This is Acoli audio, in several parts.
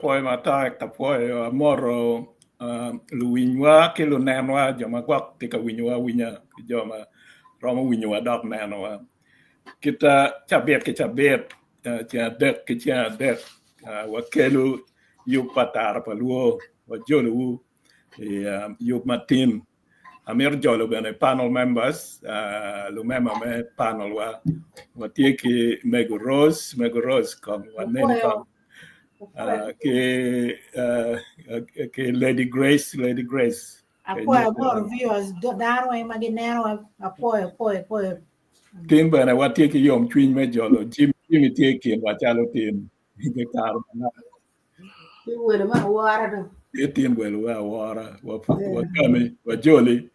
Apwoyo matek, apwoyo amoto luwinywa ki lunenwa jo ma gwok tye ka winyowa awinya ki jo ma romo winyowa dok nenowa. Kit cabit ki cabit, ceng adek ki ceng adek wakelo yub pa Tara pa Lwo, wajolowu i yub matin. Amito jolo bene panel members, lumemba me panel wa. Watye ki Mego Rose, Mego Rose kong waneni kong. Ki ki Lady Grace, Lady Grace. Apwoyo amoro viewers dano weng ma gineno apwoyo apwoyo apwoyo. Tin bene watye ki yomcwiny me jolo Jimmy, Jimmy tye i kinwa calo tin i kare manok. Tin welo me awora do. Tin welo me awora. Wagami, wajoli.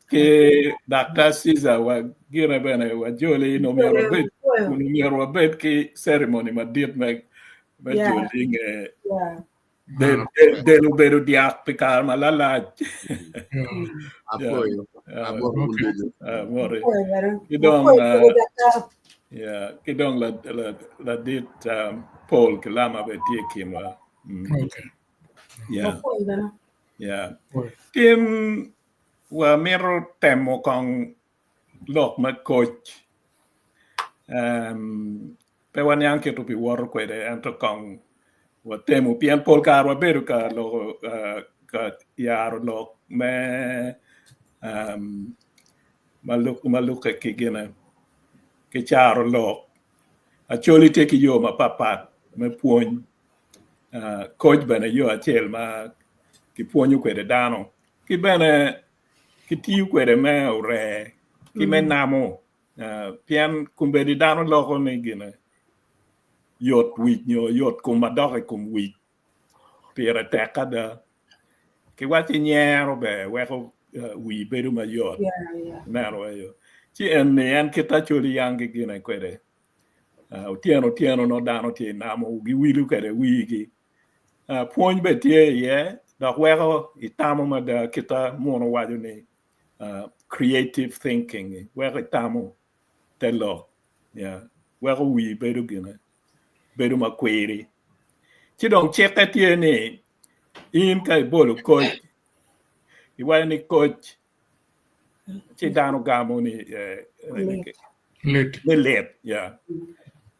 Ki Daktar Caesar wa gine bene wajoli omyero wabed omyero wabed ki ceremony madit me me joli nge del obedo dyak pi kare ma lalac. Apwoyo. Amori. Ki dong yeah, ki dong ladit Paul Kilama bene tye i kinwa. Okay. Yeah. Yeah. Tin wamito temo kong lok me koc. Um, pe waniang kit obi woto kwede ento kong watemo pien pol kare wabedo ka loko uh, ka yaro lok me um, ma lukke ki gine ki caro lok. Acholi tye ki yo mapapat me pwony. Uh, koc bene yo acel ma kipwonyo kwede dano ki bene kitiyo kwede me oree ki me namo uh, pien kombeddi dano loko ni gine yot wic nyo yot kom madok i kom wic pire tek ada. Kiwaco nyero ber weko uh, wii bedo mayot. Ineno eyo. Ci en ni en kit Acholi yang ki gine kwede. Uh, otyeno otyeno no dano tye i namo giwilo kwede wigi. Uh, pwony bene tye iye dok weko itamo mada kita muno waco ni uh, creative thinking weko itamo te lok. Yeah. Weko wii bedo gine bedo makwiri. Ci dong cikke tye ni in ka ibolo koc iwaco ni koc ci dano gamo ni eh, Lit. ni lit yeah.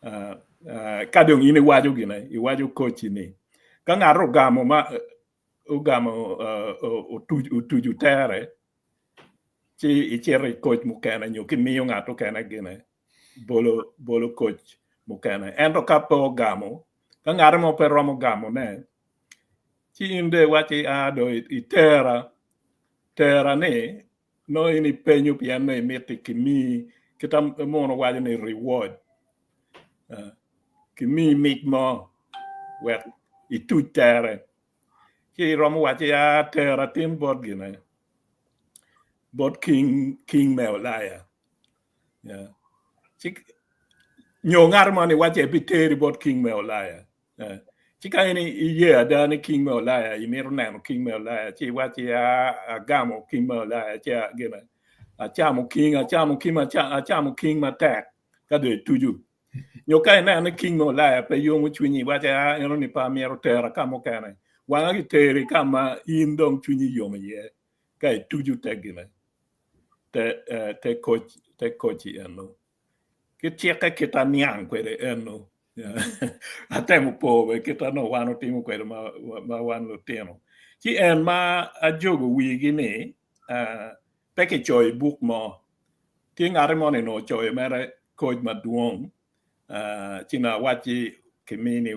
Uh, uh, ka dong in iwaco gine iwaco koci ni ka ngat ogamo ma ogamo uh, otuco tere ci icito i koc mukene nyo kimiyo ngat mukene gine bolo bolo koc mukene ento ka pe ogamo ka ngat mo pe romo gamone ci in dong iwaci a dong itera tera ni nongo in ipenyo pien nongo imiti kimi kita muno waco ni reward uh, kimi mic mo wek ituc tere ci iromo waci a tera tin bot gine bot king king me Ulaya yeah. Ci nyo ngat mo ni waci ebiteri bot king me Ulaya yeah. Ci ka in iye ada ni king me Ulaya imito neno king me Ulaya ci iwaci a agamo king me Ulaya ci gine acamo king acamo king acamo king matek ka dong itucu nyo ka ineno ni king me Ulaya pe yomo cwinyi iwaci a eno ni pe amito tera ka mukene wanga kiteri ka ma in dong cwinyi yom iye ka itucu te gine te te koc te koci eno ki cikke kit aniang kwede eno atemo po bene kit ma wan otimo kwede ma wan lutino ci en ma ajogo wigi ni pe kicoyo i buk mo tye ngat mo ni onongo ocoyo mere koc madwong ci nongo awacci kimini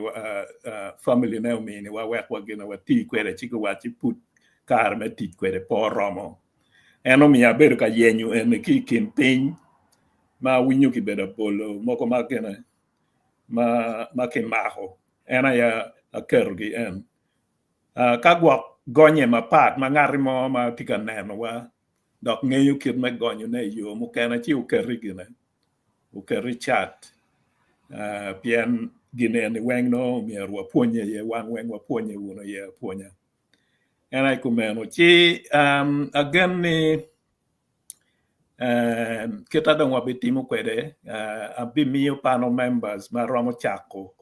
family ne ominiwa wek wagine wati kwede ci guwacci pud kare me tic kwede pe oromo en omiyo abedo ka yenyo eni ki i kin piny ma awinyo kibedo abolo mogo ma gine ma kimako en aye aketogi en ka gwok gonye mapat ma ngati mo ma tye ka nenowa dok ngeyo kit me gonyone i yo mukene ci oketi gine oketi cat pien gin eni weng nongo myero wapwonye iye wan weng wapwonye wunu iye apwonya en aye kumeno ci agen ni kita dong wabitimo kwede abimiyo panel members ma romo cako.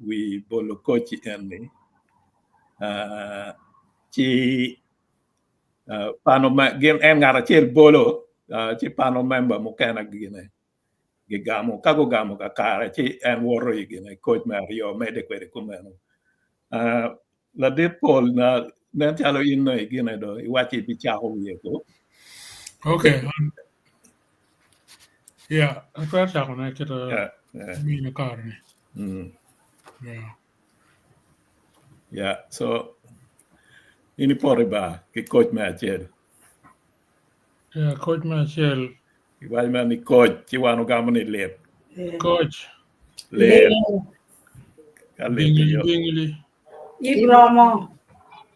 Wi bolo koc eni ci pano gin en ngat acel bolo ci pano member mukene gine gigamo ka gugamo kakare ci en woto i gine koc me aryo medde kwede kumeno. Ladit Paul na nen calo in nongo igine do iwaci ibicako wiye ko. Okay. Yeah, atwero cako ne kit mine kare ni. Yeah. Yeah, so in ipoti ba ki koc me acel. Yeah, koc me acel. Iwaco mere ni koc ci wan ogamo ni lit. Koc. Lit. Ka lit Bingli yo. bingli. Iromo.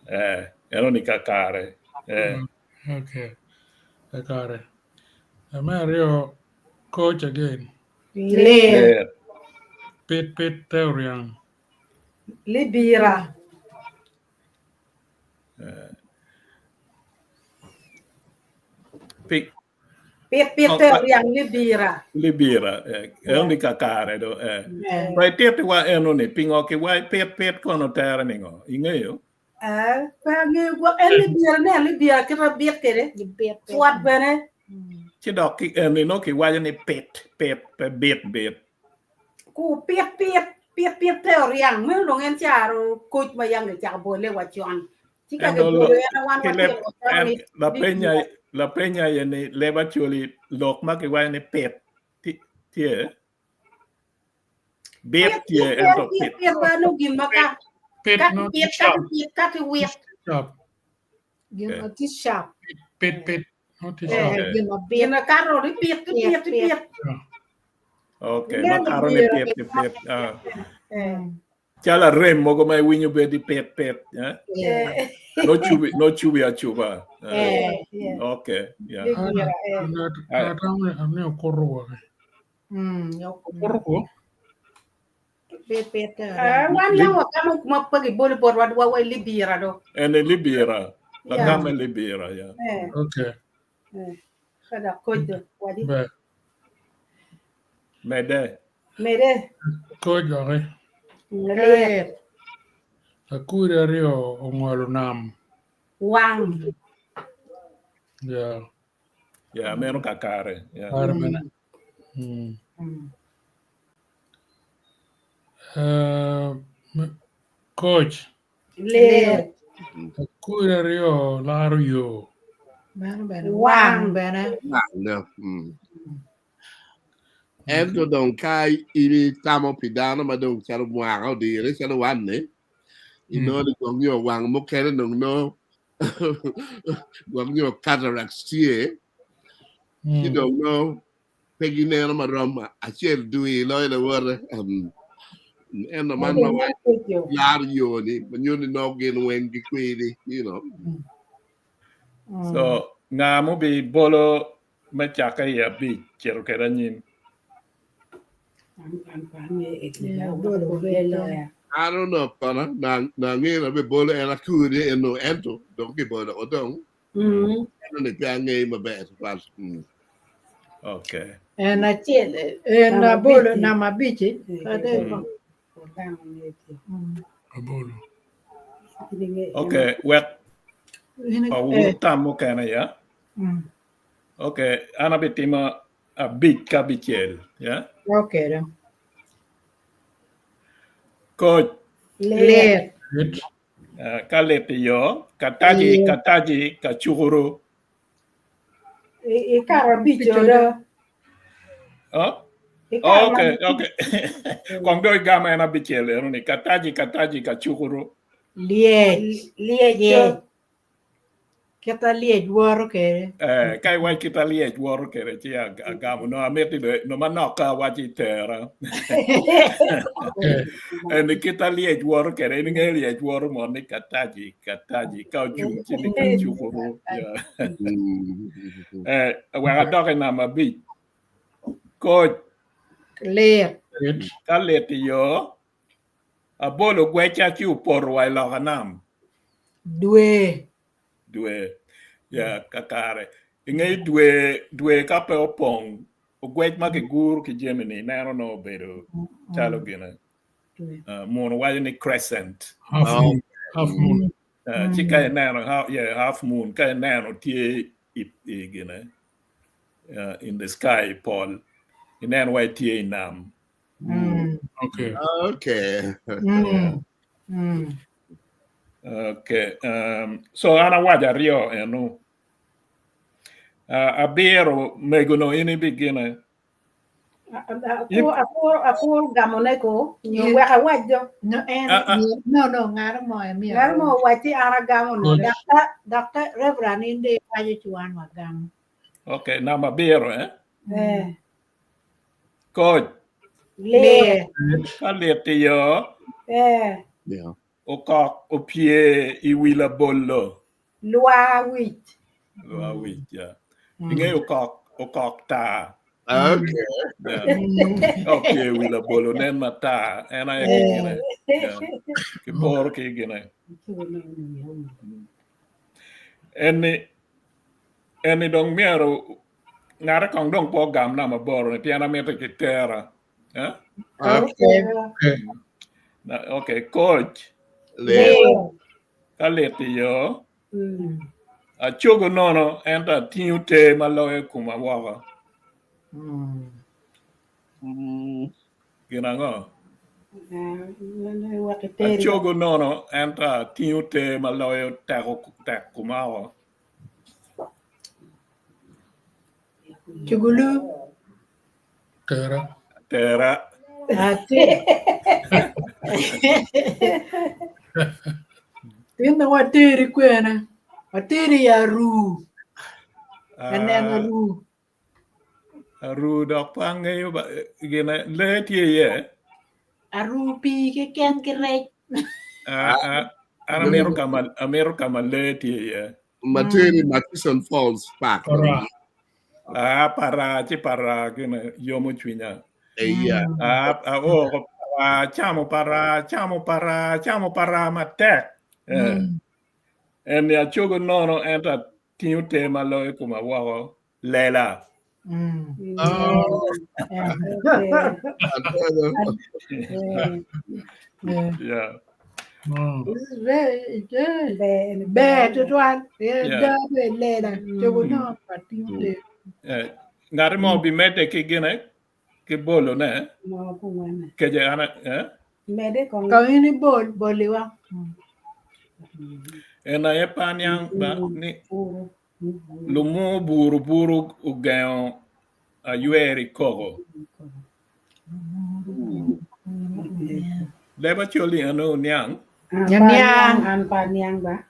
Eh, eno ni kakare. Eh. Okay. Kakare. Me aryo coach again. Lit. Lit. Pit pit te oryang. Libira. Eh. Pit Pit pit te oryang libira. Libira. Eh, eno ni kakare do. Eh. Pa ititiwa eno ni pingo ki wai pit pit kono tere ningo. Ing'eyo? Eh, pe ang'eyo gwok en libira ne libira kite bit kede. Pwot bene. Ci dok ki eni no kiwaco ni pit pit pe bit bit. Ku pit pit pit pit te oryang meno dong en caro koc ma yang gicako bole wa con. Ci ka gibolo en wan watye Lapeny lapeny aye ni leb actually lok ma kiwaco ni pit tye bit tye ento pit pit ba no gin ma ka Pit ka no pit ka pit ka ki wit sharp. Gin ma tye sharp. Pit pit no tye sharp. Okay. Gin ma bit. Gin ma kato ni pit ki pit ki pit. Okay, ma kato ni pit ki pit. Ah. Calo arem mogo ma iwinyo bedi pit pit. Eh? No cubi no cubi acuba. Eh, yeah. Okay, yeah. Natamo ni okuto woko. Okuto ko? Pit pit. Eh, wan yang wakamo ma pe gibolo botwa wa wa libira do. En libira. Lagam libira, yeah. Eh. Okay. Eh. Kada koc do wadi. Ber. Mede. Mede. Koc doki. Lit. Akuri aryo ongolo nam. Wang. Yeah. Yeah, meno kakare. Yeah. Kare mene. Coach. Lit. Akuri aryo laro yo. Meno bene Wang. wang bene. Wang do. Ento dong ka itamo pi dano ma dong calo mwaka odire calo wan-ni, inongo ni gwok nyo wang mukene dong nongo gwok nyo cataracts tye, ci dong nongo pe gineno marom acel dwi loyo lawote. Ento man ma laro yo ni nyuto ni nongo gin weng gikwidi, you know. So, nga mubi bolo me cakke i abic cito kwede anyim? I don't know kono na na angeyo na bibolo en akuri eno ento dong kibolo o dong eno ni pe angeyo maber tutwal. Okay. En acel en abolo namba abic-ci. Abolo. Okay, wek awur tam mukene ya. Okay, an abitimo abic ka abicel, ya. Okay dong. Koc. Lit. Lit. Ka lit iyo, kataji, kataji, kacukuru. I kare abic odo. Oh? Okay, okay. Kong dong igamo en abicel eno ni kataji, kataji, kacukuru. Lyec. Lyec. Kita lyec woto kede. Eh, ka iwac kita lyec woto kede ci agamo no amiti no manok ka awaco i tera. En kita lyec woto kede, in ingeyo lyec woto mono ni kataji, kataji, ka ocung ci ni kacukuru. Eh, wek adok i namba abic. Koc. Lit. Ka lit iyo, abolo gweca ci opoto wa i loka nam. Dwe. Dwe. Ya, kakare. Ingeyo dwe, dwe ka pe opong, ogwec ma kiguro ki jami-ni ineno nongo obedo calo gine. Muno waco ni crescent. Half moon. Half moon. Ci ka ineno, yeah, half moon, ka ineno tye i gine, in the sky, i pol, ineno wa tye i nam. Okay. Okay. Okay. So an awaco aryo eno. Abiro mego no in ibigine. Akur gamone ko nyo wek awac do. No, en, no, no, ngaro mo emiyo. Ngaro mo owac ci an agamo no. Dr. Reverend in de iwaco ci wan wagamo. Okay, namba abiro eh? Eh. Coach. Lir. Ka lit iyo. Eh. Yeah. Okok opye i wi labolo. Lwa wic. Lwa wic, yeah. Ingeyo okok, okok tar. Okay. Yeah. Opye i wi labolo nen matar. En aye ki gine. Yeah. Kiporo ki gine. Eni, eni dong myero ngate kong dong pe ogam namba aboro ni pien amito kitera. Eh? Okay. Okay, coach. Lir. Ka lit iyo, acogo nono ento atingo ter ma loyo koma woko. Gin ango? Acogo nono ento atingo ter ma loyo teko tek koma woko. Cugulu. Tera. Tera. Ati. Tinna wateri kwene. Wateri i aru. Aneno aru. Aru dok pe angeyo gine lee tye iye. Aru pii keken ki rec. An amito ka ma lee tye iye. Materi Murchison Falls Park. Para. Ah, para ci para gine yomo cwinya. Yeah. Ah, oh, para camo para camo para camo para matek. Eh. En ni acogo nono ento atingo te ma loyo koma woko lela. Oh. Yeah. Ber tutwal. Lela cogo nono atingo te. Ngati mo bimedde ki gine ki bolone. Keje an eh? Mede kong. Ka in ibol boliwa. En aye pe aniang ba ni lumu buru buru ogengo aywer i koko. Leb acoli eno niang. Niang. An pa niang ba.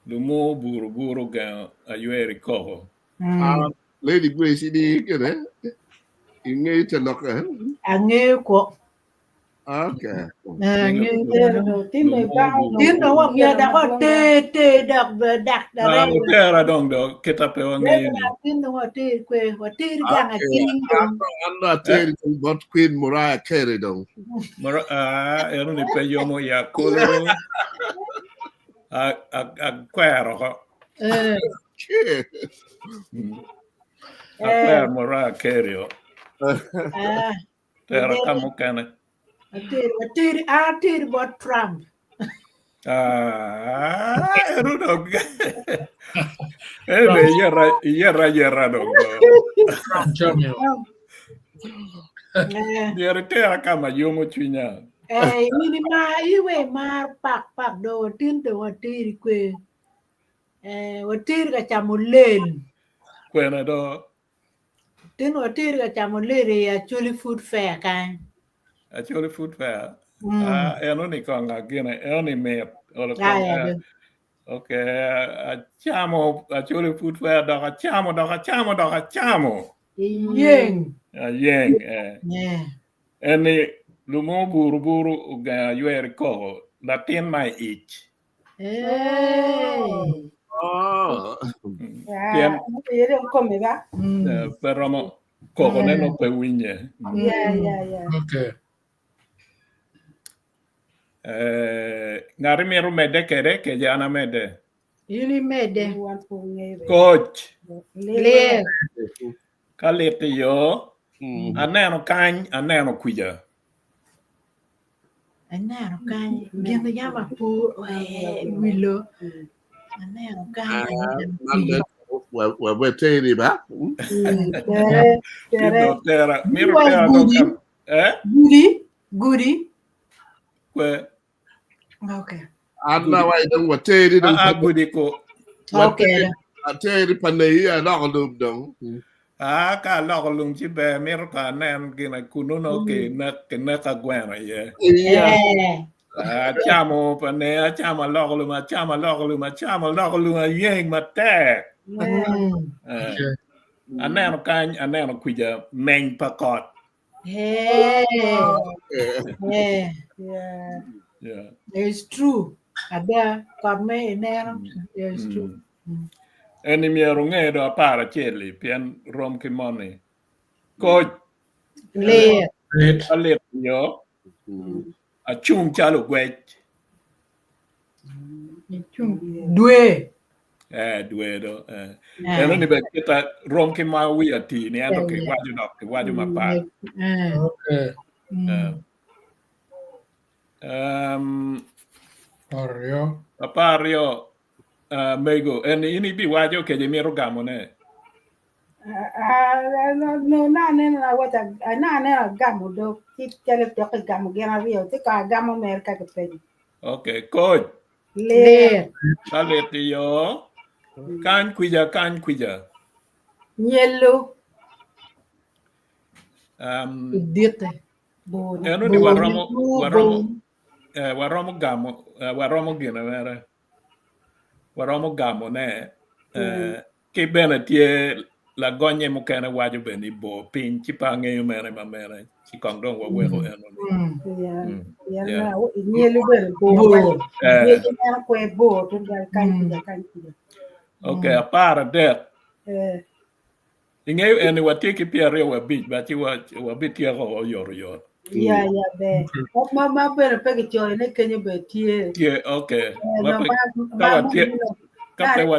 Lumu buru buru ogengo aywer i koko. Lady Grace ini kene ingeyo te lok eh? Angeyo ko. Okay. Angeyo. Tindo wa myo dok o te te dok dak Ah, otera dong do kita pe wangeyo ni. Tindo wa te kwe wa te gang aking dong. An do ateri dong bot Queen Mariah Carey dong. Mara ah eno ni pe yomo ya kolo. A a a kwero ko. Eh. Akwero Mariah Carey o. Ah. Tera ka mukene. Ateri ateri ateri bot Trump. Ah, ero dong. Eh, be yera yera yera dong. Trump chamio. Myero itera ka ma yomo cwinya. Eh, in ma iwe mar pak pak do tin do wateri kwe. Eh, wateri ka camo lel. Kwena do. Tin wateri ka camo lel i Acholi Food Fair kany. Acholi Food Fair. Ah, eno ni kong agine, eno ni mit. Olo kong, Aya, eh, okay, acamo Acholi Food Fair dok acamo dok acamo dok acamo. Iyeng. Ayeng, eh. Yeah. Eni lumo buru buru ogengo aywer i koko latin ma i ic. Hey. Oh. Pien Ere kome ba. pe romo koko neno pe winye. Yeah, yeah, yeah. Okay. Eh, ngati mito medde kede keje an amedde. In imedde. Coach. Lir. Ka lit iyo, aneno kany, aneno kwija. Aneno kany gin yam apur ee wilo aneno kany Weteri ba? Tere, tere. Mito tera, mito tera dong Gudi. ka eh Gudi, gudi. kwe Okay. An na wa dong wateri dong. Ah, ah, gudi ko. Okay. Ateri pa nei aloko lum dong. Ah, ka aloko lum ci ber mito ka anen gina kunu no ki nek ki nek agweno iye. Yeah. Eh. Acamo pa ne acamo aloko lum acamo aloko lum acamo aloko lum ayeng matek. Mm. Eh, aneno kany aneno kwija meny pa kot. Hey. Yeah. Yeah. Yeah. It's true. Ada kot me ineno. It's true. Mm. En myero ong'e do apar acel-li pien rom ki moni. Koc Lit. Lit. alit yo acung calo ogwec. Dwe. Eh, dwe do. Eh. Eno ni be kita rom ki ma wiya ti ni ento kiwaco dok kiwaco mapat. Eh. Okay. Eh. Um, Aryo. apar aryo uh, mego en in ibiwaco kede imito gamone. No, na aneno awaco na aneno agamo dog ci calo dok igamo gin aryo ci ko agamo mere ka kipenyo. Okay, koc Lit. Lit. ka lit iyo kany kwija kany kwija. Nyelo. Um, Idite. Bor. eno ni waromo Bor. waromo eh, waromo gamo eh, waromo gine mere waromo gamo ne eh, ki bene tye lagonye mukene waco bene ni bor piny ci pe angeyo mere ma mere ci kong dong waweko eno ni. Mm. Yeah. Mm. Yeah, Yeah. na nyelo bene bor. Bor. Eh, Nyelo neno kwe bor tutwal kany kwija kany kwija. okay, apar adek Eh. Ing'eyo eni watye ki pyeraryo wabic ba ci wabityeko oyotoyot. Ya, ya, ber. Ma ma bene pe kicoyo ne kenyo be tye. Tye, okay. Eh, Ma no, pe, ma ka ma watye, ka pe wa,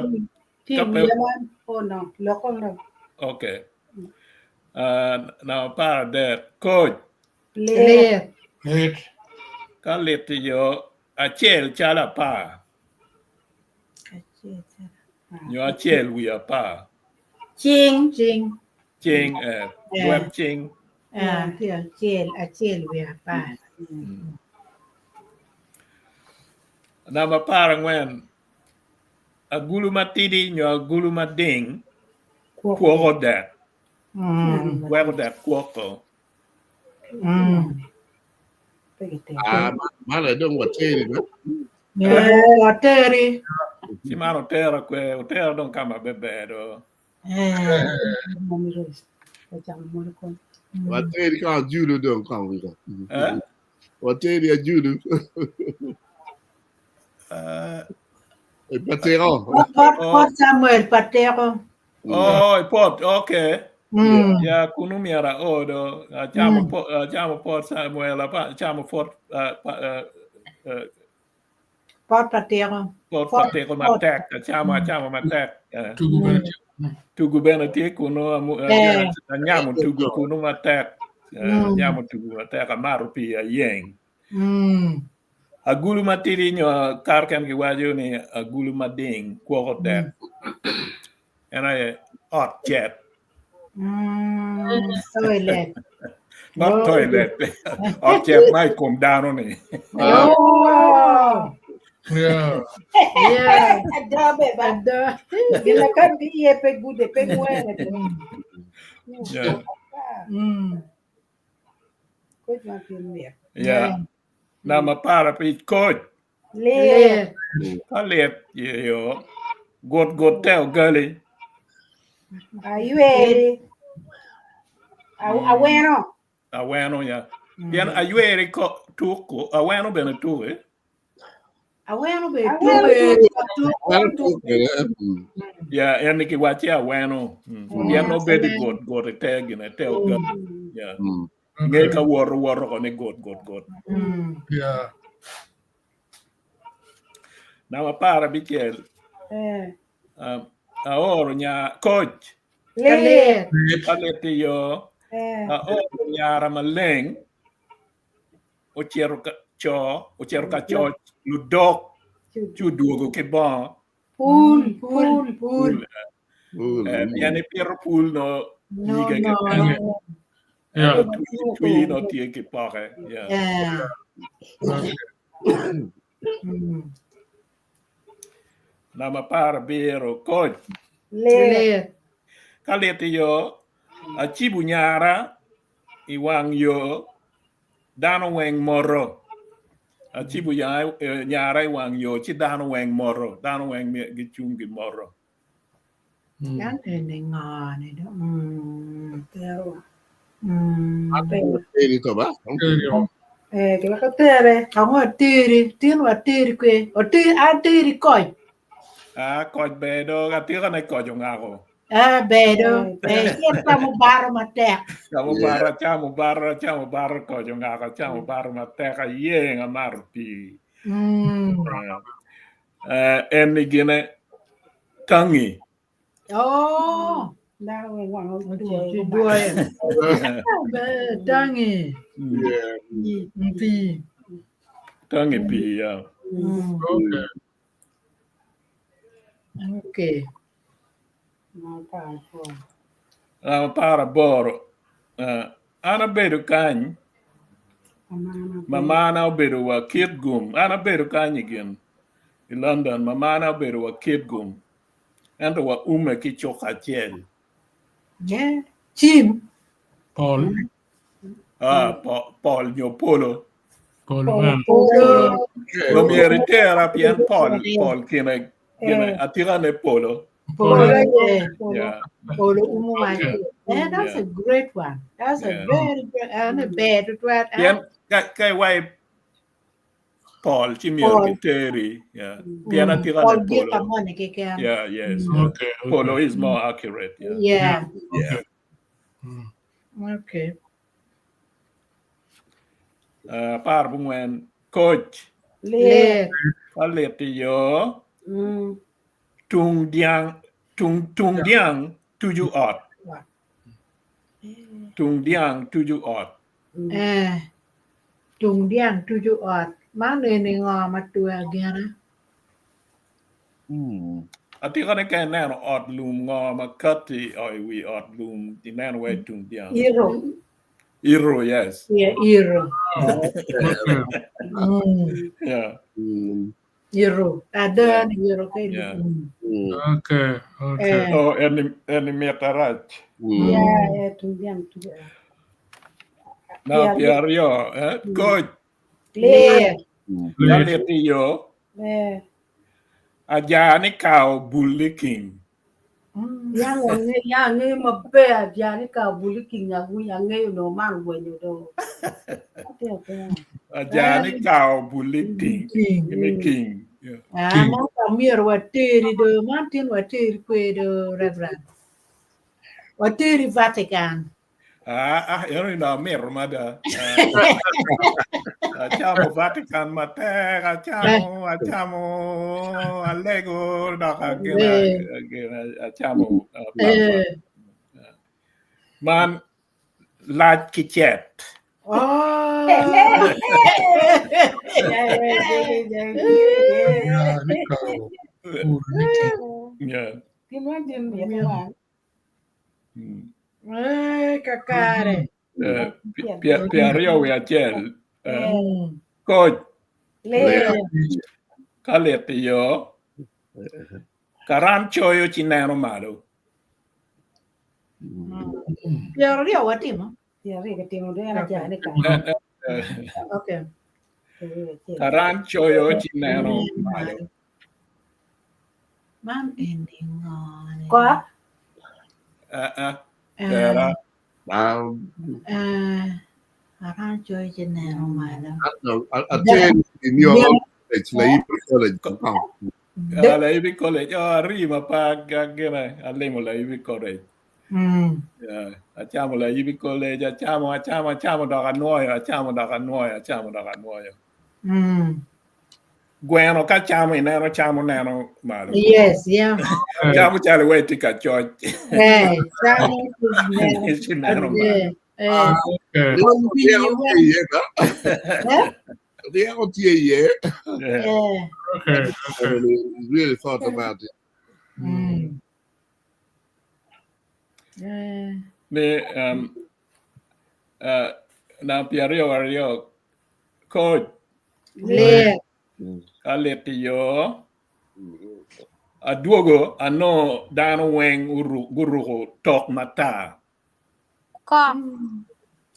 tye ka pe, wiya man oh no, loko no. okay. Uh, na apar adek, koc, Lit. Lit. Lit. ka lit iyo acel calo apar, nyo acel wi apar. Cing. Cing. Cing, eh, Eh. lwet cing. Ah, tye acel, acel wi apar. Namba apar angwen, agulu matidi nyo agulu mading kwoko dek. Mm. Weko dek kwoko. Mm. Ah, man dong wateri ba? Eh, wateri. Ci man otera kwe, otera dong kama beber do. Eh. Wateri ka ajulu dong kong wiko. Eh? Wateri ajulu. Uh, E patero. Pot, pot Samuel Pateko. oh, pot, okay. Mm. Ya kunu miera odo, achamo pot, achamo pot Samuel, achamo pot, uh, uh, uh, Pot Pateko. pot Pot- pateko pot. matek, achamo, achamo matek. Tugu bene tye. Tugu bene tye kunu, Eh. anyamo tugu kunu matek. Mm. Anyamo tugu matek, amato pii ayeng. Mm. Agulu matidi nyo kar ken giwaco ni agulu mading kwoko dek. En aye ot cet. Mm. Toilet. Not Oh. toilet. Ot cet ma i kom dano ni. Oh. Yeah. Yeah. Ada be ba. Ada. Gina kan gi iye pe gude pe ngwene. Yeah. Mm. Koc ma pien mir. Yeah. Namba apar abic koc. Lit. Lit. Ka lit yo gut gut te ogali. Ayweri. Aweno. Aweno ya. Pien ayweri ko tuko aweno bene tuko. eh? Aweno be Aweno tuko. tuko. Ya en ki waci aweno. Pien obedi gut gut te gine te ogali. Ya. Nge ka woro woro ko ni gut gut gut. Mm. Yeah. Namba apar abicel. Eh. Um, aoro nya koc Lit. Lit. ka lit iyo Eh. aoro nyara maleng ocito ka co ocito ka coc ludok ci odwogo ki bongo. Pul, pul, pul. Pien ipito pul no nyige keken. Twi no tye ki poke. Namba 17 koc. Lit. Ka lit iyo, acibo nyara i wang yo, dano weng moto. Acibo nyara i wang yo ci dano weng moto, dano weng gicung gimoto. Yan eni ngo ni do. Teri to ba? Eh, kiweko tere. Ango teri, tin wa teri kwe. Oti a teri koc. Ah, koc ber do, atika ne koc ongako. Ah, ber do. Ber cit camo baro matek. Camo baro, acamo baro, acamo baro koc ongako, acamo baro matek, ayeng amato pii. En ni gine tangi. Oh. Tangi. Pii. Tangi pii, ya. Okay. Okay. 18. An abedo kany, mamana obedo wa Kitgum. An abedo kany i gin i London, mamana obedo wa Kitgum. Ento wa ume ki cuka acel. Yeah. Cim. Pol. Ah, pol nyo polo. Polo. Polo. Omyero itera pien pol, pol kine, kine atika ne polo. Polo. Yeah. Yeah. Polo umo ma. Okay. Yeah, that's a great one. That's a Yeah. very great and a bad to Pien ka ka iwai pol ci myero Pol. kiteri. Yeah. Pien atika Pol ne gin ka polo. moni keken. Yeah, yes. Yeah. Okay. Okay. Polo is more accurate. Yeah. Yeah. Yeah. Okay. 14 koc. Lit. Ka lit iyo, tung dyang tung tung dyang tuju ot. Tung dyang tuju ot. Eh. Tung dyang tuju ot. Man eni ngo ma twe gine? Atika ni ka ineno ot lum ngo ma kati o i wi ot lum ineno wa i tung dyang. Iro. Iro, yes. Yeah, iro. Okay. Yeah. Iro. Ada ni iro ka Yeah. Okay. Okay. Eh. Oh, eni eni mit arac. Yeah, eh, tung dyang tuju ot. Na 20, eh? Koc. Lit. Ka lit iyo, Eh. aja ni kao bul king. Yang ange yang ange maber aja ni ka buli king agu yang ange no man wenyo do. Aja ni kao bul king. King. Ni king. Yeah. Ah, man ka myero wateri do, man tin wateri kwe do, Reverend. Wateri Vatican. Ah, ah, ero ina miro mada. Acamo Vatican matek, acamo, acamo alego, dok agina, agina, acamo papa. Eh. Man, lac ki cet. Oh. Yeah, ni kao. Pul ni king. Yeah. Eh, kakare. 21. Koc. Ka lit iyo, karan coyo ci neno malo. 20 watimo. Okay. Karan coyo ci neno malo. Man eni ngo ni? Kwa? Ah, ah. Tera. Eh, karan coyo ci neno malo. Ateri ni college, Layibi College. Ah, Layibi College. Oh, arima pa gina alimo Layibi College. Yeah. Acamo Layibi College, acamo, acamo, acamo dok anwoyo, acamo dok anwoyo, acamo dok anwoyo. Gweno ka camo ineno camo neno malo. Yes, yeah. Camo calo wai tye ka coc. Eh, camo neno. Ci neno malo. Eh, eh. Okay. Eh? Ryeko tye iye. Yeah. Okay. Really thought about it. Ni na 22 coach Ler. Ka lit iyo adwogo anongo dano weng guruko tok matar. Kok.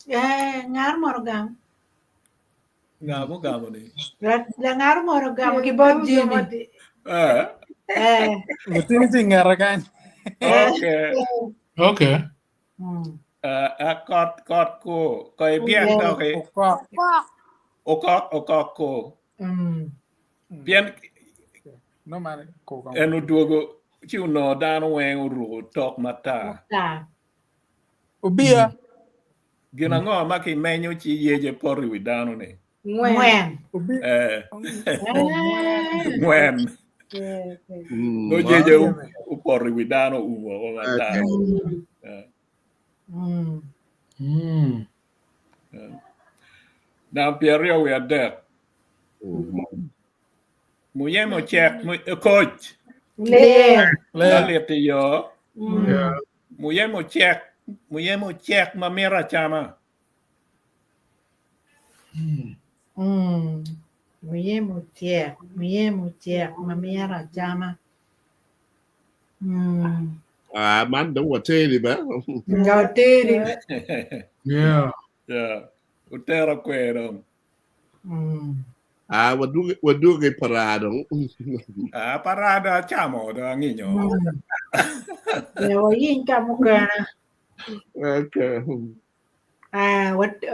Eh, ngar moro gam. Nga mugamo ni? La ngar moro gam ki bot Jimmy. Eh. Eh. Lutini tye i ngete kany. Okay. Okay. Akot kot ko ko ibiang doki. Okok. Okok. Okok okok ko. Pien No man ko ka. En odwogo ci onongo dano weng oruko tok matar. Matar. Obia. Gin ango ma kimenyo ci yece poto i wi dano ni? Ngwen. Eh. Ngwen. No yece opoto i wi dano oumo woko matar. Namba 23. Muyeme ocek koc. Ler. Lalit iyo. Muyeme ocek, muyeme ocek ma mito acama. Muyeme ocek, muyeme ocek ma mito acama. Ah, man dong wateri ba? Wateri. Yeah. Yeah. Utera kwe dong. Ah, waduogo e parado. Ah, parado achamo do anginyo. Yeah, wayiny ka mukene. Okay. Ah, wat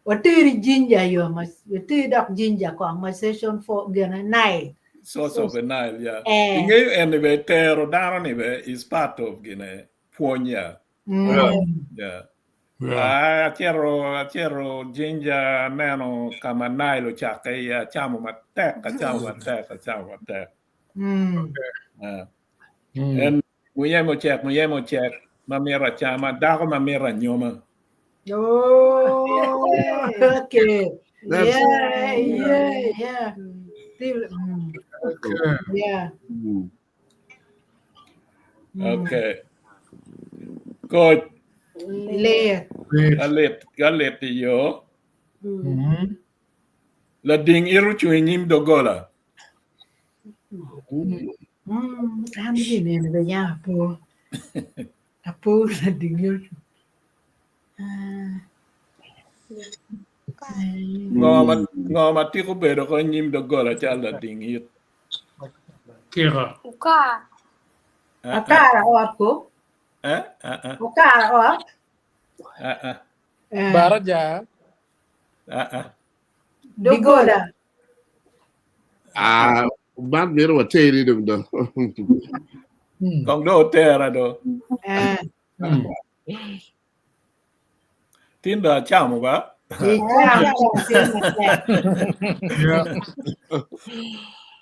wateri Jinja yo ma wateri dok Jinja kong ma session 4 gene Nile. Source of the Nile, yeah. Eh. Ingeyo en ni be tero dano ni be is part of gine pwony ya. Yeah. Ah, acito acito Jinja aneno ka ma Nile ocakke iye acamo matek acamo matek acamo matek. Ah. En muyeme ocek muyeme ocek ma mito acama dako ma mito anyoma. Oh, okay. Yeah. Still, yeah. Okay. Coach. Ler. Galit, galit iyo. Lading iro cung i nyim doggola. An gin eni be yam apo. Apo lading iro cung. Ngo ma ngo ma tiko bedo ko i nyim doggola cal lading it? Kika. Ukar. Akara ot ko. Eh? Ah, ah. Ukara ot. Ah, ah. Baraja. Ah, ah. Doggola. Ah, man myero wateri dong do. Kong do otera do. Eh. Tin do acamo ba?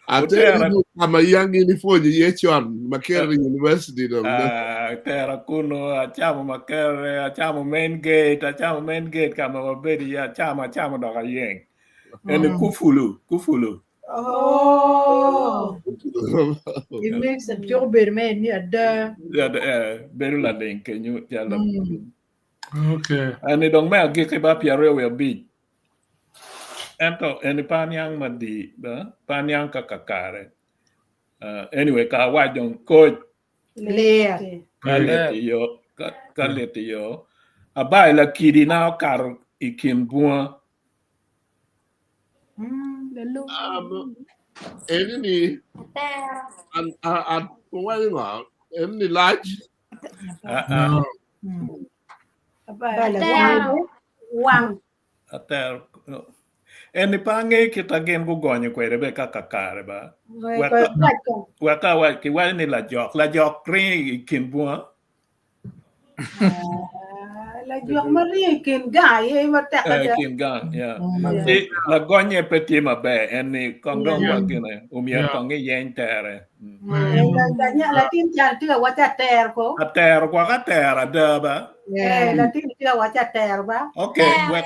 Ateri kama yang in ipwonyo iye con Makerere University dong. Ah, tera kuno acamo Makerere, acamo main gate, acamo main gate kama wabedo iye, acamo acamo dok ayeng. Eni kufulu, kufulu. Oh. It makes a cuk bedo me ni ada. Yeah, bedo laling kenyo calo. Okay. Eni dong me agikki ba 25. Ento eni pe aniang madi ba, pe aniang ka kakare. Anyway, ka awac dong koc. Ler. Ka lit iyo, ka lit iyo. Abayi lakidi na okato i kin bunga. Eni ni an waco ngo? Eni ni lac? Wang. Atero. Eni pe angeyo kit ma gin gugonyo kwede be ka kakare ba. Wek ka kiwaco ni lajok, lajok ringo i kin bunga. Lajok ma ringo i kin gang aye matek I kin gang, yeah. Ci lagonye pe tye maber en ni kong dong wa gine omyero kong iyeny tere. Latin cal tye ka waco ater ko. Atero gwok ater ada ba. Eh, latin tye waco atero ba. Okay, wek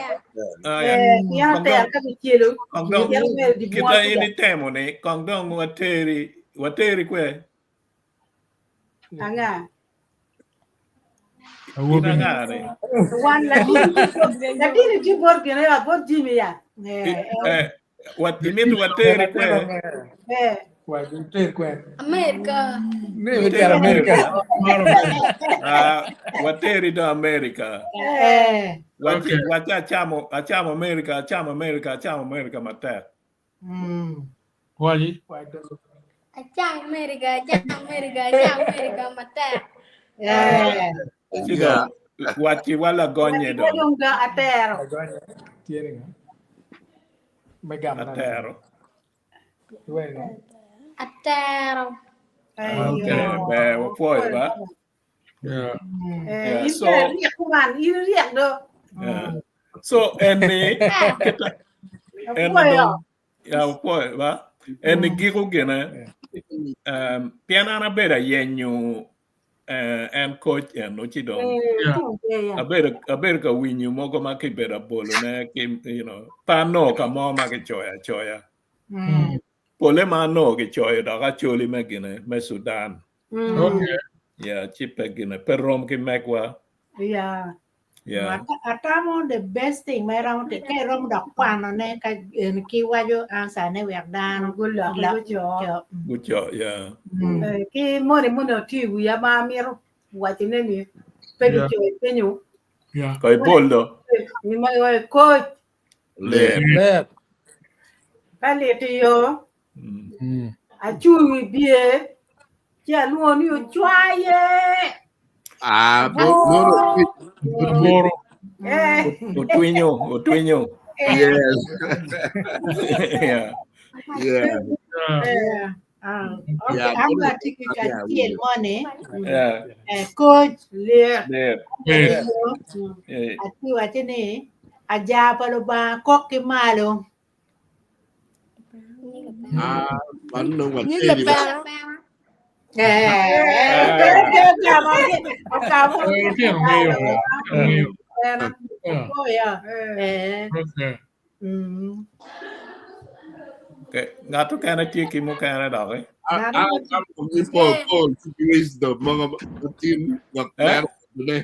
Eh, pien atero ka kicelo. Kong dong Pien omero di kita bunga in itemo ni kong dong wateri wateri kwe Anga. In anga ni? Wan latin latin tye bot gine ya bot Jimmy ya. Eh, Eh, wat imito wateri kwe. eh. Water kwe. America. Ne water America. Ah, wateri do America. Eh. Wat wat achamo achamo America achamo America achamo America matek. Mm. Waji. Acham America, acham America, acham America matek. Eh. Ci do wat ci wala gonye do Dong do atero. Tiene nga. Megam. atero. Atero. Okay, be wapwoyo ba. Yeah. Eh, Yeah, in so riek kuman, in riek do. yeah. So en ni kita en ni Apwoyo. dong ya wapwoyo ba. En ni giko gine pien an abedo ayenyo en coach en ci dong Eh, tu ya. abedo abedo ka winyo mogo ma kibedo abolone ki you know pa anongo ka mo ma kicoyo acoya. Mm. Pole ma anongo kicoyo dok acholi me gine me Sudan. Mm. Okay. Yeah, ci pe gine pe rom ki megwa. Yeah. Yeah. Atamo the best thing ma iromo te ka iromo dok kwano ne ka en ki waco answer ne wek dano Gulok, lok guco. co. Guco, yeah. Mm. Eh, ki moni moni otye i wiya ma amito wacone ni pe Yeah. gicoyo penyo. Yeah. Ko ibol do. Ni ma iwaco coach Ler. Ler. ka lit iyo Mm. Acung i bye ci alwongo ni ocwaye. Ah, boro. Boro. Eh, Otwinyo, otwinyo. Yes. Yeah. Yeah. Yeah. Eh, ah, okay, Yeah, an boro. bene atye ki Yeah, kacel moni Yeah. eh, coach lir. Ler. Yes. Eh, atye waco ni aja pa Lubanga kok ki malo. Ah, man nong Ni wateri ba. lepera. Eh, eh, Eh, lutino ngeyo. Lutino ngeyo. Yeah. Oya. Eh, Eh. Okay. Mm. Okay. Ng'ato kene tye ki mukene doki. Ah, ah, ni Paul Paul wisdom mga team wak Eh? pero ne.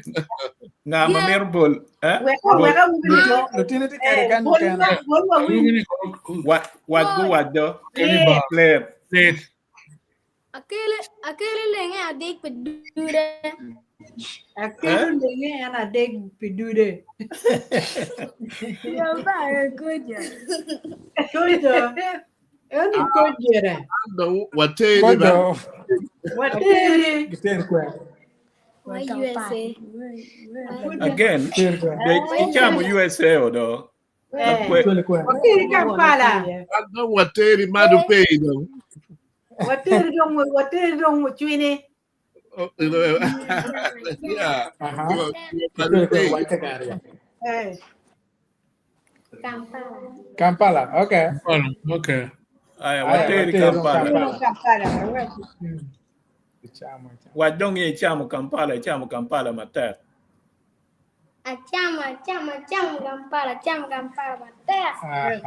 Nga ma miro bol. Eh? Wek Bol. wek awinjo do. Lutino tye kede Eh, kan bol mukene. wa bol wa winy. Winnie ko Wat wat gu wat do. Keli ba. Ler. Let. Akele akele lenge adek pe dure. Akelo Eh? lenge en adek pi dude. Yo ba goja. Kojo. Eni kojere. No, wateri ba. Kojo. Wateri. Giter kwe. Why USA? Again, Giter kwe. de ichamo USA odo. Eh. Kwe Chole kwe. Wateri Kampala. No, wateri madu pay no. Wateri dong wateri dong ochwini. Yeah. Aha. Madu Chole kwe pay. waite kare. Eh, Kampala. Kampala. Okay. Kampala. Okay. Aya Aya wateri wateri dong Kampala. Kampala. Kampala. Mm. Ichamo ichamo. Wat dong ichamo Kampala, ichamo Kampala matek. Acham acham acham Kampala, acham Kampala matek. Aha. Eh.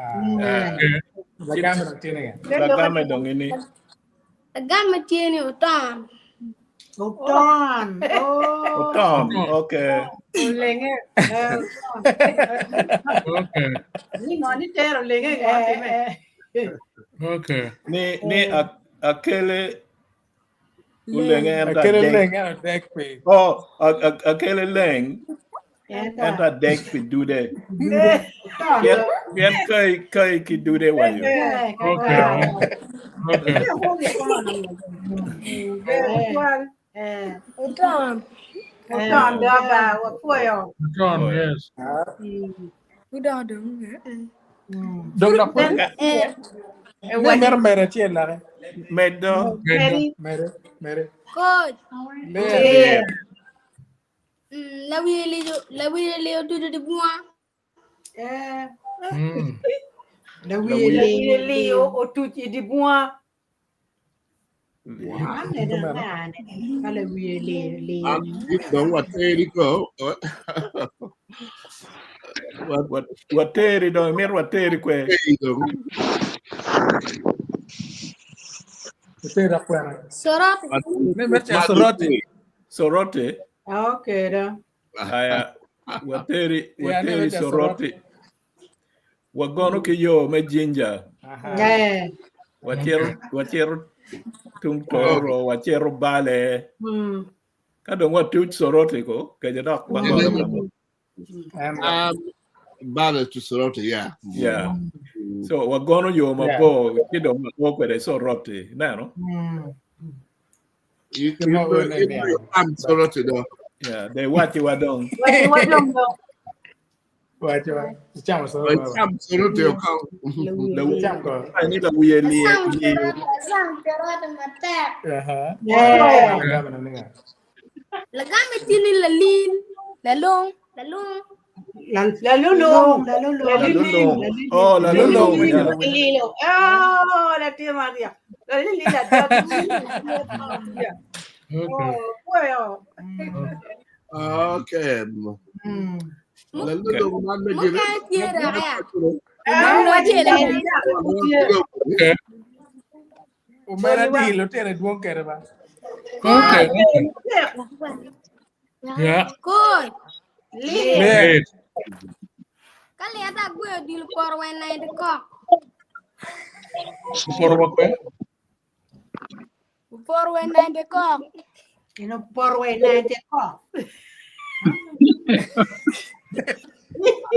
Okay. Ci Lagame dong tiene nga. lagame dong ini. Agama tiene oton. Oton. Oh. Otom. Okay. Olenge. Eh, Okay. ni ngoni tero lenge ngoni me. Eh, eh. Okay. Ni ni akele ulenge enda Akele dek. lenge adek pe. Oh, akele leng Enda. enda dek pi dude. Dude. Oton. Pien pien kai kai ki dude wayo. Eh, Okay. kaka. Okay. Eh. Eh. Oton. Oton do ba wapuoyo. John, Oh. yes. Ah. Mm. Mm. Dong da put. Okay. Eh, Eh, Ne wadi mere mere tiel lare. Medo. Medo. meri. Mere mere. coach. Ler. Eh, Ler. La wili la wili otudo di bua. Eh. Mm. La La wili. wili. la wili otuch i di bunga. Dong wateri ko. Wateri dong, imito wateri kwe. Wateri akwena. Soroti. Ne mecha soroti. Soroti. Okay da. Aya, wateri, Yeah, ne wateri mecha soroti. Wagono ki yo me jinja. Eh. Wacero, wacero tung toro, wacero bale. Ka dong watuc soroti ko, keje dok wangolo kamo. Bale to soroti, yeah. Yeah. So wagono yo mabor, ci dong wago kwede soroti, ineno? You you am soroti do. Yeah, they waci wa dong. Waci wa dong do. Waci wa. Chamo soroti. Cham soroti o ka. Cham ko. Ani la wiye liye. Asam soroti, asam soroti matek. Aha. Yeah. Lagami tini lalin, lalong, lalong. La la lulong, la lulong. La lulong. Oh, la lulong. Yeah. Lilo. Oh, la tia Maria. La lili la tia. Okay. Oh, well. Okay. La lulong man me give Muka tiera ya. Okay. Umera dilo tere duong kere ba. Okay. Yeah. Koi. Late. Kali ata gwe dil por wen na indi ko. Por wakwe. Por wen na indi ko. Ino porwe na te ko.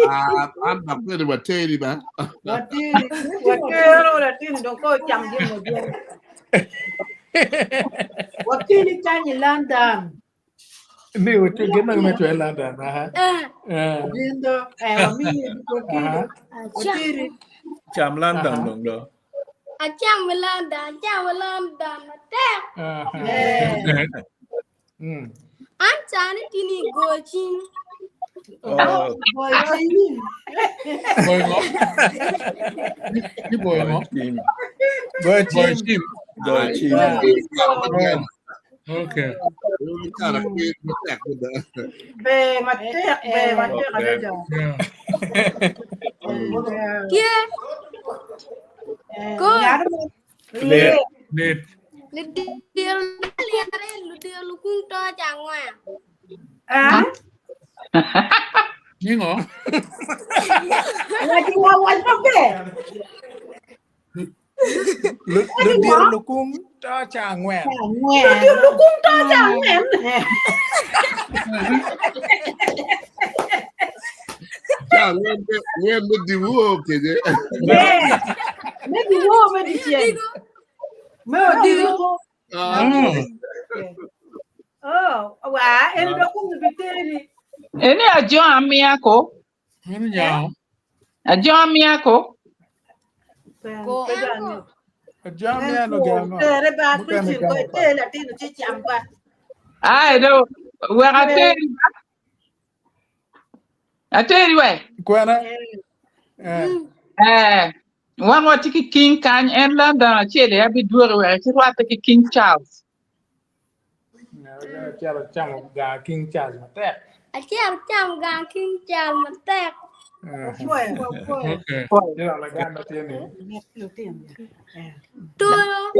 Ah, I'm not going to wateri ba. Wateri. Watero la tin dong ko cham jin mo jin. Wateri tanyi London. Ni wetu gena me chwe London. Aha. Eh. Eh. Lindo. Eh, wami wateri. Wateri. Cham London dong do. Acham London, acham London matek. Aha. Eh. Mm. An chani tini gochin. Oh, Boy, chini. Boy ngo. Ni boy ngo. team. Go Boy chim. chim. Doi chim. Okay. Be matek, be matek Okay. ada. Yeah. Kie. Koi. Late. Late. Ludir liare ludir lukung to changwa. Ah? Ni ngo. Waci wa waci pa be. Ludir lukung to cha ngwen. Ludir lukung to chang men. Ngwen me diwo keje. Eh. Me di wo me di chien. Me odigo. Oh. Oh, wa en do kung biteri. Ene ajo amiako. Ni nyao. Ajo amiako. Ko. Jamia no gano. Tere ba Mukene Christian ko gano pa. te la tin chi cham ba. Ai do we ateri. Ateri we. Kwena. Eh. Eh. Wan wati ki King kany en London achiel ya biduogo we ki rwate ki King Charles. Chalo chamo ga King Charles matek. Achiel cham gang king chal matek. Okay. Jira la gano tiene. Toyo.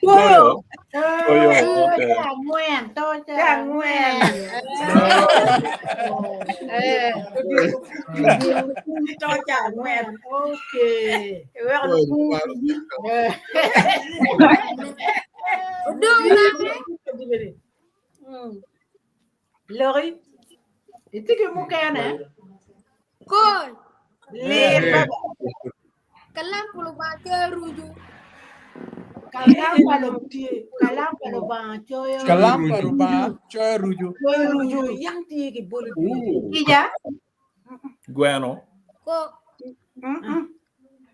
Toyo. Toyo. Okay. Ngwen, to cha. Chang ngwen. Eh. To chang ngwen. Okay. We lukung. Eh. Udung gang. Lori. Itiki mukene. Koi. Le baba. Kalam pulu ba ke ruju. Kalampa lo kalampa lo ba choyo. Kalampa ruba choy ruju. Choy ruju yang ti ki bolu. Ija. Gweno. Ko.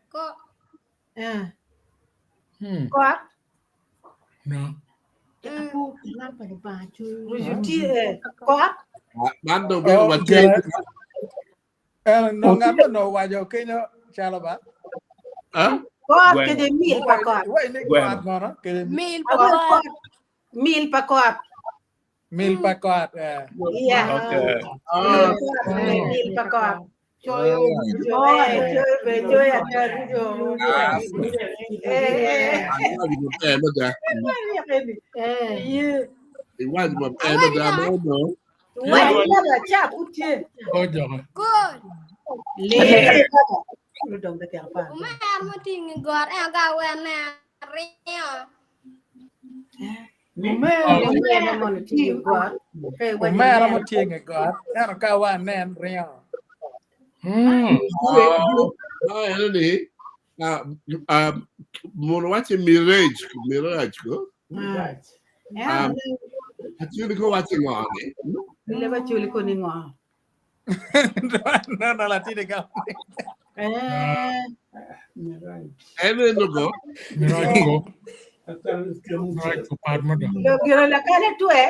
Ko. Eh. Ko. No. Kalampa lo ba choyo. Ruju ti eh. Ko. Mando be wateri. Eh no ngamo no wajo kenyo chalo ba. Ah? Kot Gweno. kede mil pa kot. Wai ni Gweno. kot mono kede Mil pa Awel kot. kot. Mil pa kot. mil pa kot. Eh. Yeah. Okay. Ah, Mil pa kot. Choyo Eh, choyo be choyo ata rujo. ah, Eh, iwaji maber mada. eh. Yeah. Iwaji maber mada ma no. Wadi baba cha kutie. Ko joge. Good. Le. Ludong de tiang pa. Umar mo tingi got en ga wen ne ringo. Umera mono tiyo got. Pe wadi Omera mo tingi got. Eno ka wan nen ringo. Mm. Ah, eno ni. Ah, ah, mono wacho mirage, mirage ko. Eh, Achuli ko wacho ng'o ni. Le ba chuli ko ni ngo. No, no, latini ga. eh, Eno eno go. Mirage ko. Mirage ko par mada. Lo giro la kale tue.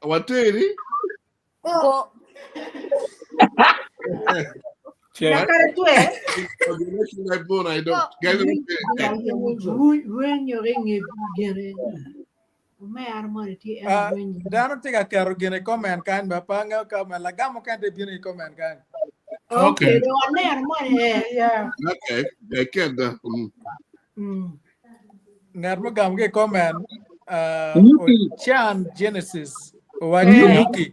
Wateri. Ko. Che La kale tue. I don't get it. Rwenyo ringi gere. Umer mono ti en Ah, rwenyo. Dano tye ka keto gin i comment kany ba pa angeyo ka ma lagam mukene tye bino i comment kany. Okay, Okay. do aner mono eh. Yeah. Okay, I get that. Mm. Ngat mo gam ki i comment ah, Nyuki. Ochan Genesis owaco Yeah. Nyuki.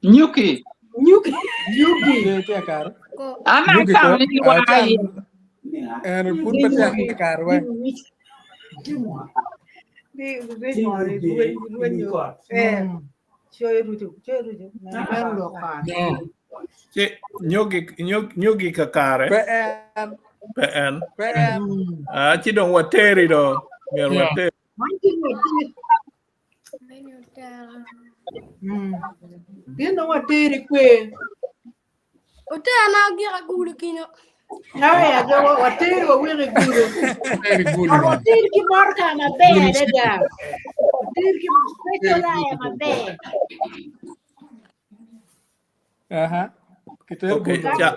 Nyuki. Nyuki. Yugi. Tye tye kare. Ko. Ana Nyuki ko. tam ni Ah, Ochan wai. en pud pe tye kare we. Di ringo rwenyo. Eh. Choyo rujo, choyo rujo. Mer lokan. No. che nyogi nyogi kakare Pe en pe en. pe en Ah, ci dong wateri do. Mier Yeah. wateri. Man ti wateri. Menu tera. Mm. Gino wateri kwe. Utera na gira gulu kinyo. Nawe ajo wateri wa wiri guru. Very good. Wateri ki morka maber adada. Wateri ki special aya maber. aha kiter Okay, gulo. cha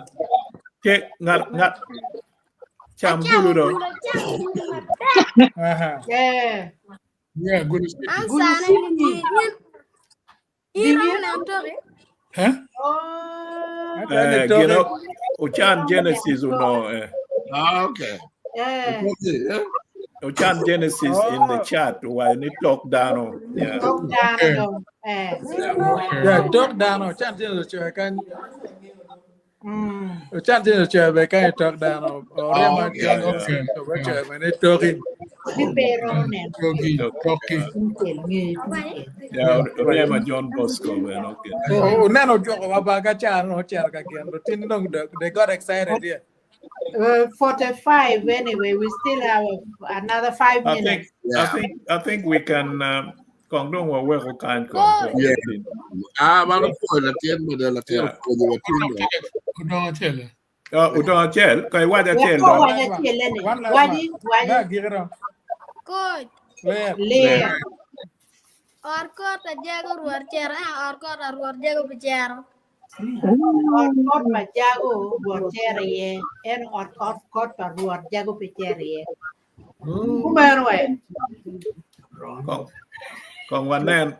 che ngat ngat cham Achamo bulu do. gulu, achamo gulu maber. Aha. Eh. Yeah, good. An Gulu sana ni sydney. ti. Nyen. Iro na ntori. Huh? Oh. Ata ni Eh, toki gino Ochan Genesis uno eh. Ah, okay. Eh. Okay, yeah. Ochan Genesis in the Oh. chat why ni talk down. Yeah. Tok dano Okay. dong. Eh. Okay. Yeah, tok dano Ochan Genesis ocoyo kany. Mm. Ochan Genesis ocoyo be kany i tok dano. Orema Oh, okay. John Yeah. Okay. Bosco be ocoyo bene toki. Di pero neno. Toki. Toki. Tung nge tung Awani. Yeah, Rema John Bosco man. Okay. Uneno joko wa ba ka chan o cer ka gin. Lutini dong they got excited yeah. 45 anyway. We still have another 5 I think minutes. I Yeah. think I think we can kong dong wa we ko kan kong Good. kong Yeah. tin. Ah, mano po la tien mo de la tien Yeah. po de watin. Udong achele. Uh, udong achel, kai waja achel Wako do. One waja last one. chiel ni. One last Waji, one. waji. Na giro. Good. Ler. Le. Le. Or kot a jago ruor chero. Eh, or kot a ruor jago bichero. Ot kot pa jago ruot chere ye. En ot kot kot pa ruot jago pe chere ye. Kumero we. Kong kong wanen.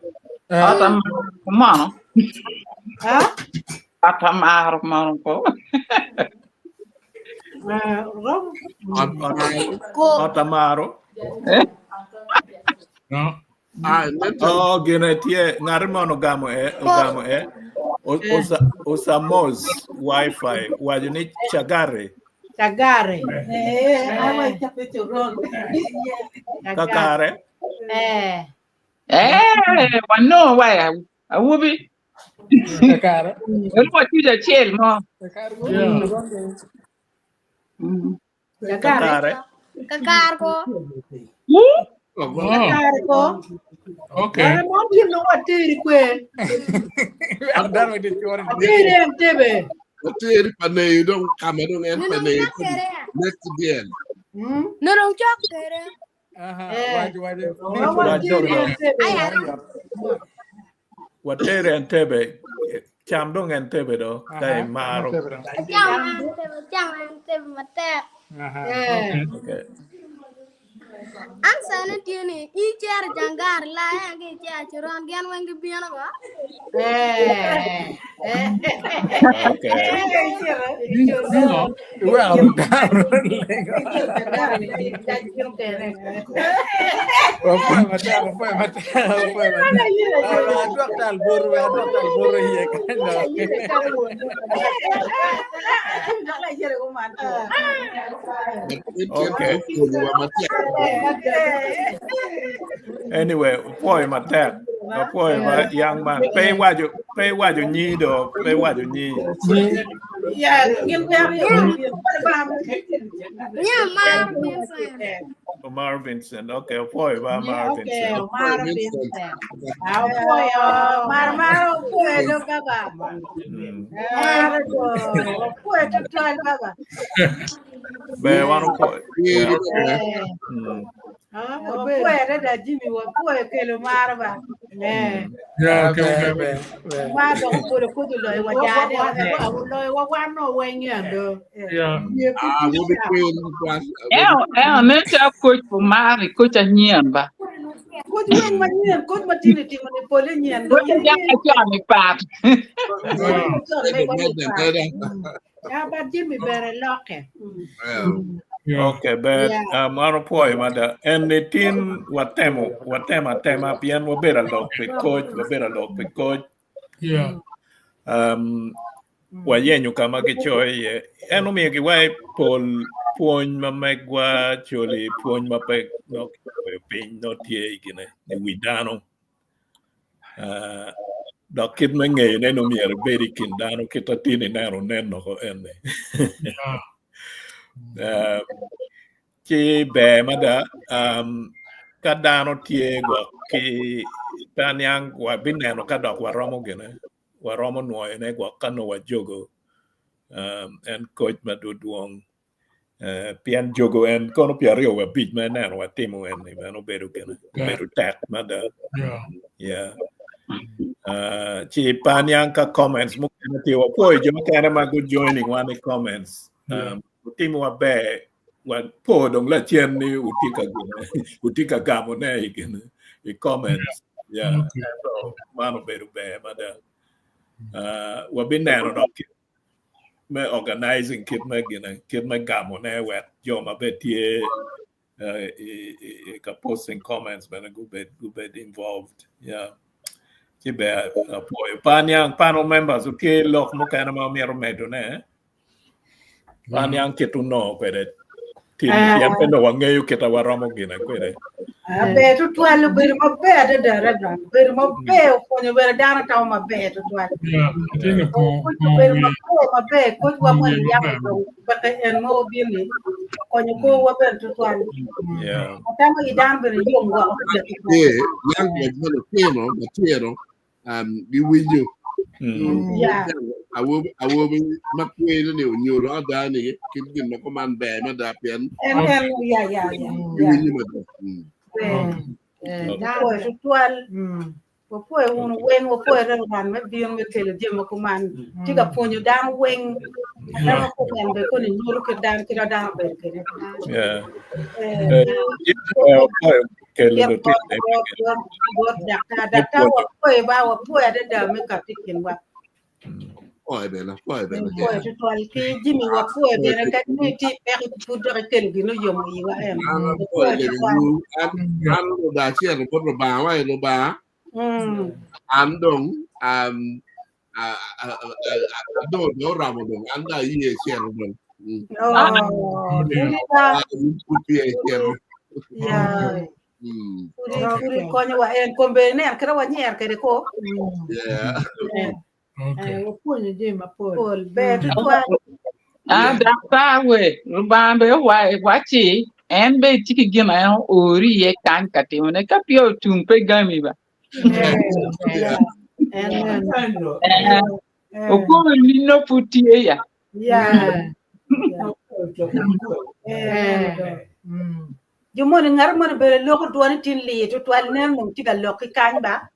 Eh, Ata mano. Ha? Ata maro mano ko. Eh, rom. Ot Ot Ko. otamaro. Eh? No. Ah, nento Oh, gine tie ngari mono gamo e Ko. ogamo e. Eh, Osa osamos wifi wajo ni chagare Chagare. Eh, awa Eh, chape churong. Yeah. chagare. kakare. Eh. Eh, wano wai awubi. Kakare. Elu wachuja achiel mo. Kakare go. Yeah. Go. Mm. Chagare. Kakare. Kakar ko. Woo! oh, Oh, Chagare ko. okay. Wana mo tino wateri kwe. Dano di chwore. Wateri entebe. Wateri pa ne dong kama dong en pa Nonong ne chok kere. next bien. Hmm? Nonong chok kere. Aha. Eh. Waji waji. Wa Wajo wateri do. entebe. Ay, Wajo. Watere Entebbe. Cam dong Entebbe do ka imaro. Acamo Entebbe, acamo Entebbe matek. Okay. Answer ne tye ni in cito i jang gari la en ki icito i coron gin weng gibino ba? Okay. Okay. Anyway, opwoyo matek. Opwoyo ma young man. Pe iwaco, pe iwaco nyi do, pe iwaco nyi. Yeah, Mar Vincent. Omar Vincent. Okay, opwoyo ba Omar Okay, Vincent. Omar Vincent. Ah, opwoyo. Mar mar opwoyo do baba. Mar do opwoyo tutwal baba. Ber wan opwoyo. Yeah. Wapwoyo adada Jimmy, wapwoyo kelo mar ba. Yeah, okay, okay. Mar dok obolo kodo loyo wa jane. Loyo wa wan no weng ando. Yeah. Ah, wobi queen kwan. Eo, eo, nen calo koc omar i koc anyien ba. Koc weng manyien, koc ma tini timo ni pole nyen. Koc ajang acon i pat. Mede, mede, mede. Ya ba Jimmy bere loke. Okay, ber. Yeah. Wan opwoyo mada. En ni tin watemo, watemo atema pien wabedo alok pi koc, wabedo alok pi koc. Yeah. Wayenyo ka ma gicoyo iye. En omiyo giwayo pol pwony ma megwa coli pwony ma pe no kicoyo piny no tye i gine i wi dano. Dok kit me ngeyone ni omyero ibed i kin dano kit atin ineno nen oko eni. Ci ber mada ka dano tye gwok ki pe aniang wabineno ka dok waromo gine waromo nwoyone gwok ka nongo wajogo en koc ma dwodwong pien jogo en kono 25 ma ineno watimo eni bene obedo gine obedo tek mada. Yeah. Ci pe aniang ka comments mukene tye wapwoyo jo mukene ma gu joining wan i comments. Wutimo maber wapo dong lacen ni wutye ka gine wutye ka gamone i gine i comments. Yeah. Ento man obedo ber mada. Wabineno dok kit me organizing kit me gine kit me gamone wek jo ma bene tye ka posting comments bene gubed gubed involved. Yeah. Ci ber apwoyo. Pe aniang panel members wutye lok mukene ma wumito medone. Pe aniang kit onongo kwede tin pien pe nongo wangeyo kit ma waromo gine kwede. Ber tutwal obedo maber adada Reverend. Obedo maber opwonyo bene dano tamo maber tutwal. Yeah, atye ka po Koc po obedo wi maber maber koc wa po moni wi yam maber. odong peke en mo obino okonyo korwa bene tutwal. Yeah. Atamo i dano bene yom woko tutwal. Eh, language ma lutino matino giwinjo. Yeah. Awobi ma kweri ni onyuto ada ni kit gin ma kuman ber mada pien En en ya ya ya. giwinjo mada. Eh, wapwoyo tutwal. Wapwoyo wunu weng, wapwoyo Reverend me bino me kelo jami ma kuman. Tye ka pwonyo dano weng. Dano kuman be koni nyuto kit dano kit ma dano obedo kwede. Yeah. Eh, Wapwoyo kelo Pien lutino bot bot bot daktar daktar wapwoyo ba wapwoyo adada me kati i kinwa. Pwoyo bene, pwoyo bene. Wapwoyo tutwal ki Jimmy wapwoyo bene kadi ni itye i peko pud dok ikelo gin oyomo iwa en. An Wapwoyo apwoyo tutwal. legowu. An an Lubanga acito bot Lubanga wa i Lubanga. An dong adong dong oromo dong an dong aye cito dong. Oh, pudi ba Pud peya icito. ya pudi pudi konyowa en kombe nen kit ma wanyer kwede ko. Yeah. Okay. Wapwonyo jami mapol. Pol ber tutwal. Ah, daktar we, Lubanga be wacci en be tye ki gin ma en oori iye kany ka timone ka peya otum pe gami ba. Yeah. Eh, okobo ni nongo pud tye ya. Ya. Jo moni ngat moni bene loko dwone tin lir tutwal nen dong tye ka lok ki kany ba.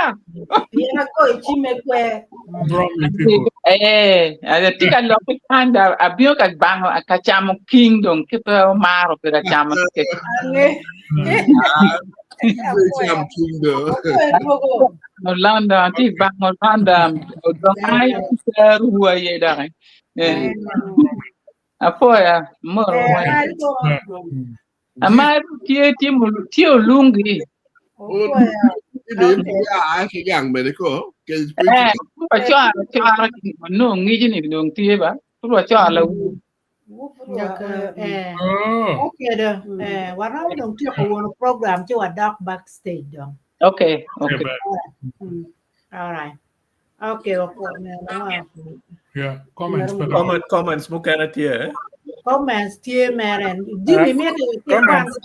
Ata. Pien agoyo cime kwe. Bromley people. Eh, atye ka lok ki kany da abino ka bango ka camo king dong ki pe omaro bedo acamo ke. Ange. Cam king do. Apwoyo dwogo. Olanda, atye i bango Olanda, dong ai ruwa aye doki. Eh, apoya, moro Eh, weng. ai bo. Amar tye tye mulu- tye olungi. Opwoyo. Ibi ya ki gang bene ko. Ke Eh, wacwaro cwara nongo ngici ni dong tye ba. Pud wacwaro lawu. Nyaka, eh, Oh. okay do. Eh, waromo dong tyeko wono program ci wadok backstage dong. Okay, Okay, okay. bye. All right. Okay, wapwoyo. Yeah, comments pa dong. Comments mukene tye eh? Comments tye mere. Jimmy mito Comments.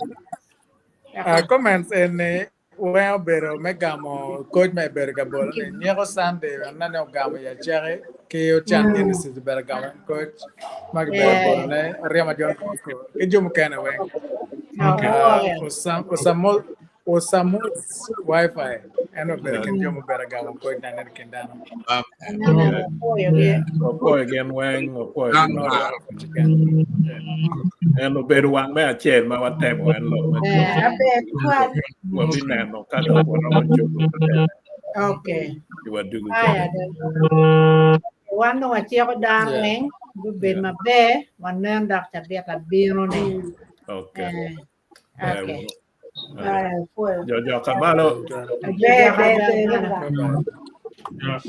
Comments en weng obedo me gamo coach ma ibedo ka bolo ni nyeko Sunday anene ogamo i acaki ki ocan Genesis obedo gamo en coach ma gibedo Yeah. bolo ne Oryema John Bosco ki jo mukene weng. Okay. Osamo Osamus wifi en obedo i kin jo mubedo gamo coach na aneno i kin dano. Anene wapwoyo gi. Wapwoyo gin weng, wapwoyo gin weng. Yeah. En obedo wang me acel ma watemo en lok me Eh, Aber twal. wabineno ka dok waromo cobo kede Okay. ci wadugo Aya kede. dong. Wan dong waciko dano Yeah. weng gubed Yeah. maber wanen dok cabit abino ni. Okay. Eh, Ber okay. wunu. Aya, apwoyo. Jo jo kamalo. Ber, ber, ber, ber. Yeah.